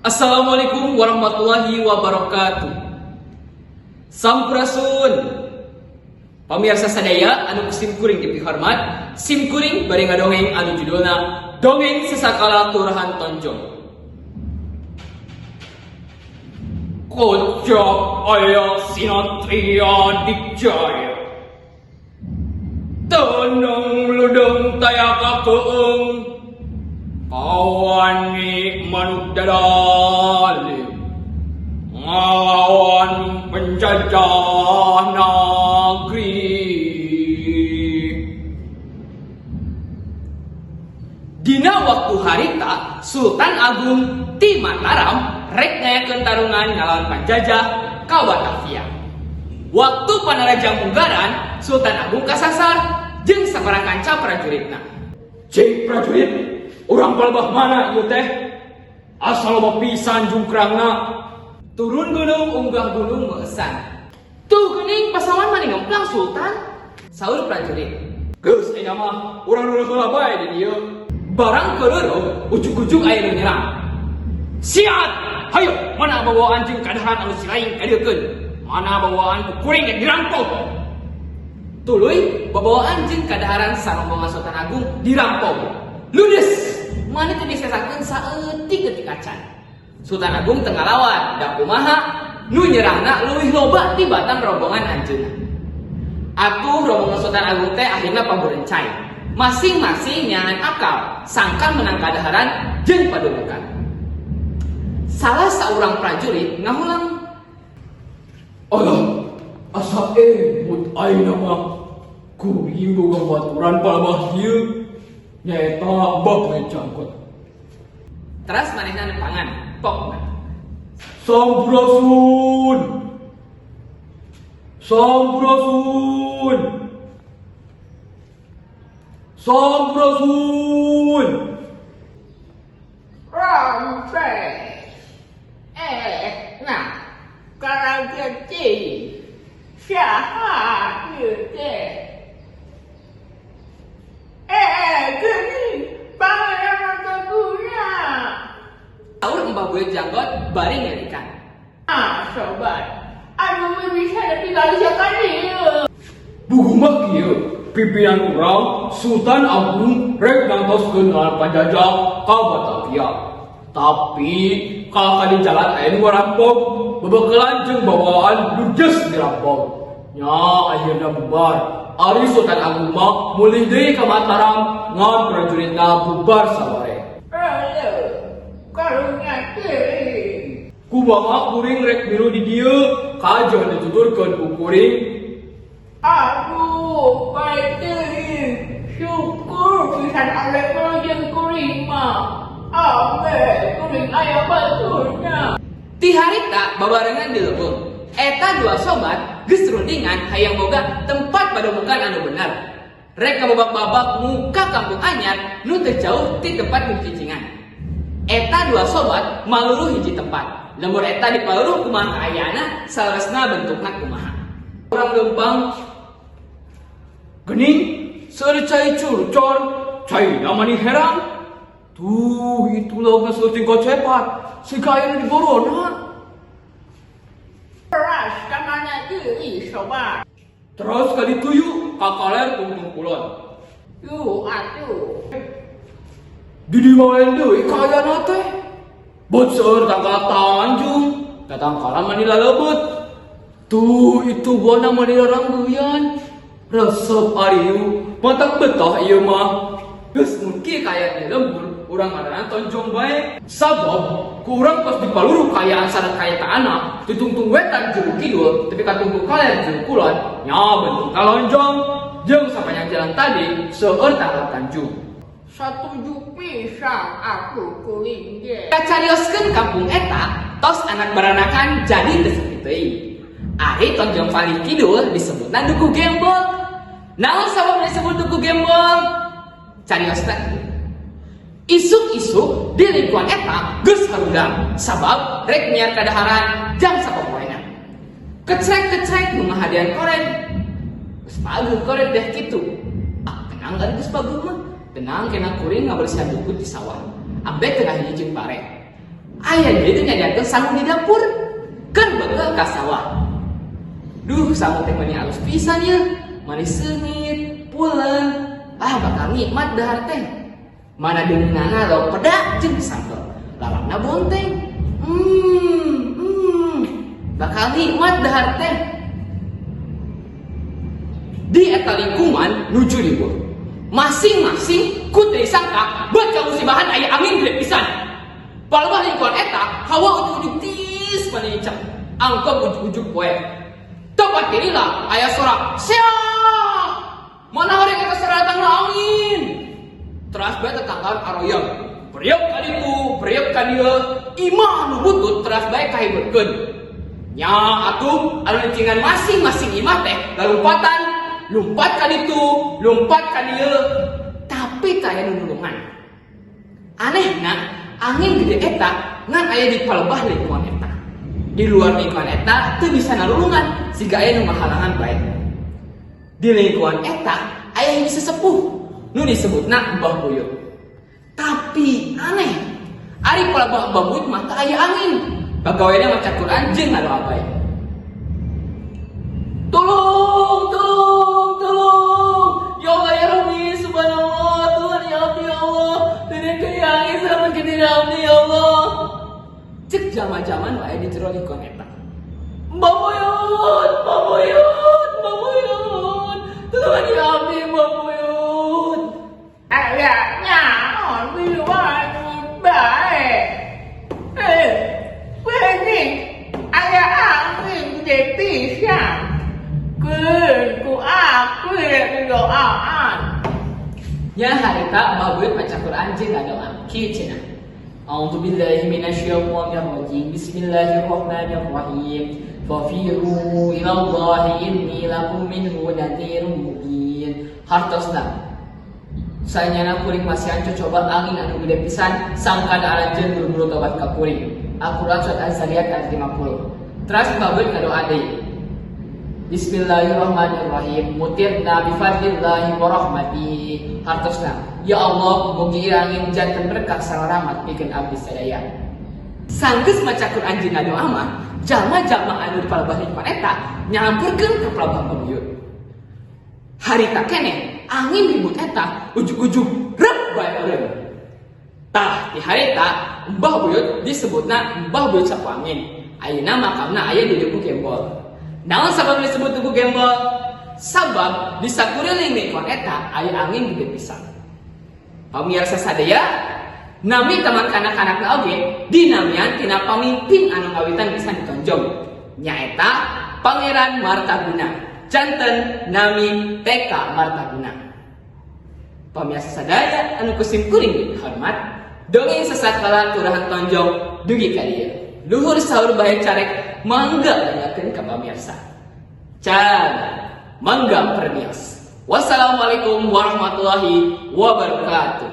Assalamualaikum warahmatullahi wabarakatuh. Sampurasun. Pamirsa sadaya anu ku simkuring dipihormat, simkuring bade ngadongeng anu judulna Dongeng Sasakala Kelurahan Tonjong. Kocok aya sinatria dikjaya. Teneng ludeng taya kakeung. Kawani manuk dadali ngalawan penjajah negeri. Dina waktu harita Sultan Agung ti Mataram rek ngayakeun tarungan ngalawan panjajah ka Batavia. Waktu panarajang munggaran, Sultan Agung kasasar jeung sapara kanca prajuritna. Cik prajurit, urang palebah mana ieu teh? Asa loba pisan jungkrangna. Turun gunung unggah gunung meuesan. Tuh geuning pasaman mani ngemplang, Sultan. Saur prajurit. Geus ayeuna mah urang reureun heula bae di dieu. Barang keureureum ujug-ujug aya nu nyerang. Siat! Hayo, mana bawaan jeung kadaharan anu silaing kadieukeun? Mana bawaan ku kuring rek dirampok? Tuluy babawaan jeung kadaharan sarombongan Sultan Agung dirampok. Ludes, mana teu disesakeun saeutik eutik acan. Sultan Agung teu ngalawan, da kumaha nu nyerangna leuwih loba tibatan rombongan anjeunna. Atuh rombongan Sultan Agung teh akhirna paburencai. Masing-masing nyangan akal, sangkan menang kadaharan jeung padudukan. Salah saurang prajurit ngahulang. Alah, asa emut ayeuna mah. Kuring boga baturan palebah dieu. Nyaeta Mbah Janggot. Teras manehna nepangan, pokna. Sampurasun. Sampurasun. Sampurasun. Rampes. Nah, kalau kecil, saha ieu teh? Geuning, pangeran guna. Saur Mbah Buyut Janggot bari ngelikan. Ah, sobat, anu bisa ditinggal ieu. Buku mah kieu, pimpinan urang Sultan Agung rek nangtoskeun ngalawan panjajah ka Batavia. Tapi kalah di jalan aya nu ngarampok, bebekelan jeung bawaan ludes dirampok. Nya akhirna bubar. Ari Sultan Agung mah mulih deui ka Mataram ngan prajuritna bubar saware. Halo, karunya teuing. Kumaha kuring rek milu di dieu kajeun dituturkeun ku kuring. Aduh, baik teuing. Syukur pisan arek jeung kuring mah. Ambe, kuring aya baturna. Ti harita babarengan di leuweung. Eta dua sobat geus rundingan hayang boga tempat pademukan anu bener. Rek kababak-babak muka kampung anyar nu teu jauh ti tempat cicingan. Eta dua sobat maluruh hiji tempat. Lembur eta dipaluruh kumaha kaayana, saleresna bentukna kumaha. Urang leumpang geuning seueur cai curcor, caina mani herang. Tuh, itu laukna saeutik gocepat, siga aya nu diborona. Teras ka mana deui, sobat? Terus ka ditu yuk, ka kaler tungtung kulon. Yuh, atuh. Di dieu mah lain deui kaayana teh. Bot seueur tangkal tanjung, tatangkalan mani lalebeut. Tuh, itu buahna mani raranggeyan. Resep ariu, matak betah ieu mah. Geus mun kieu kaayaan di lembur, urang ngaranna tonjong bae. Sabab ku urang pas dipaluruh kaayaan syarat kayataanna, di tungtung wetan juru kidul, tepi ka tungtung kaler juru kulon, nya bentukna lonjong. Jeung sapanjang jalan tadi seueur tangkal tanjung. Satuju pisan aku kuring ge. Kacarioskeun kampung eta tos anak baranakan jadi teu sepi teuing. Ari Tonjong Palih Kidul disebutna Dukuh Gembol. Naon sabab disebut Dukuh Gembol? Cariosna kieu. Isuk-isuk di lingkungan eta geus harudang sabab rek nyiar kadaharan jang sapopoena. Kecrek-kecrek nu ngahadian koret. Geus paguh koret deh kitu. Ah, tenang kan geus paguh mah. Tenang kena kuring ngabersihan dukut di sawah. Ambe tengah hiji jeung pare. Aya deui nu nyadiakeun sangu di dapur. Keur bekel ka sawah. Duh, sangu teh meuni alus pisan ye. Manis seungit, pulen. Ah, bakal nikmat dahar teh. Mana deungeunana lauk peda jeung sambel. Lalapna bonteng. Bakal nikmat dahar teh. Di eta lingkungan nuju libur. Masing-masing ku teu disangka buat kamusibahan aya angin gede pisan. Palebah lingkungan eta hawa ujug-ujug tiis paniceng. Angkot ujug-ujug poek. Tepat lah aya sorak siap. Mana hari eta suara datangna angin. Teras bae tetanggaan aroyong. Priok ka ditu, priok ka dieu, imah nu butut teras bae kahibeutkeun. Nya atuh anu nicingan masing-masing imah teh lalumpatan, lumpat ka ditu, lumpat ka dieu, tapi teu aya nu nulungan. Anehna, angin gede eta ngan aya di palebah lingkungan eta. Di luar lingkungan eta teu bisa nalulungan siga aya nu ngahalangan bae. Di lingkungan eta aya hiji sesepuh nu disebutna Mbah Buyut. Tapi aneh, ari palebah Mbah Buyut mah teu aya angin. Pagaweanna maca Quran jeung ngadoa bae. Tolong, tolong, tolong. Ya Allah ya Rabbi, subhanallah, Tuhan ya Abdi ya Allah. Tidak kaya sama kita ya Abdi ya Allah. Cek jalma-jalma nu aya di jero lingkungan eta. Mbah Buyut, Mbah Buyut, Mbah Buyut. Tuhan ya Abdi, Mbah Buyut. Aya nyaon miluan bae. Eh, wening aya angin gede pisan. Keun ku aku rek doaan. Nya harita Mbah Buyut maca Quran jeung ngadoa. Kieu cenah. A'udzu billahi minasyaitonir rajim. Bismillahirrahmanirrahim. Fafirru ilallahi inni lakum minhu nadhirun mubin. Hartosna sanyana kuring masihan cocoba angin anu gede pisan sangkan aranjeun buru-buru tobat ka kuring. Al-Quran surat Az-Zariyat ayat 50. Teras Mbah Buyut ngadoa deui. Bismillahirrahmanirrahim. Mutirna bifadlillahi wa rahmatihi. Hartosna. Ya Allah, mugi angin janten berkah sareng rahmat pikeun abdi sadaya. Sanggeus maca Quran jeung ngadoa mah, jalma-jalma anu di palebah lingkungan eta nyamperkeun ka palebah Mbah Buyut. Harita keneh angin ribut eta ujug-ujug rep bae eureun. Tah di harita Mbah Buyut disebutna Mbah Buyut Sapu Angin. Ayeuna makamna aya di Dukuh Gembol. Naon sabab disebut Dukuh Gembol? Sabab di sakuriling lingkungan eta aya angin gede pisan. Pamirsa sadaya, nami taman kanak-kanak oge dinamian tina pamimpin anu ngawitan pisan ditonjong. Nyaeta Pangeran Martaguna. Janten nami TK Martaguna. Pamirsa sadaya anu ku sim kuring hormat, dongeng sasakala Kelurahan Tonjong dugi ka dieu. Luhur saur bahe carek mangga nanyakeun ka pamirsa. Can mangga permios. Wassalamualaikum warahmatullahi wabarakatuh.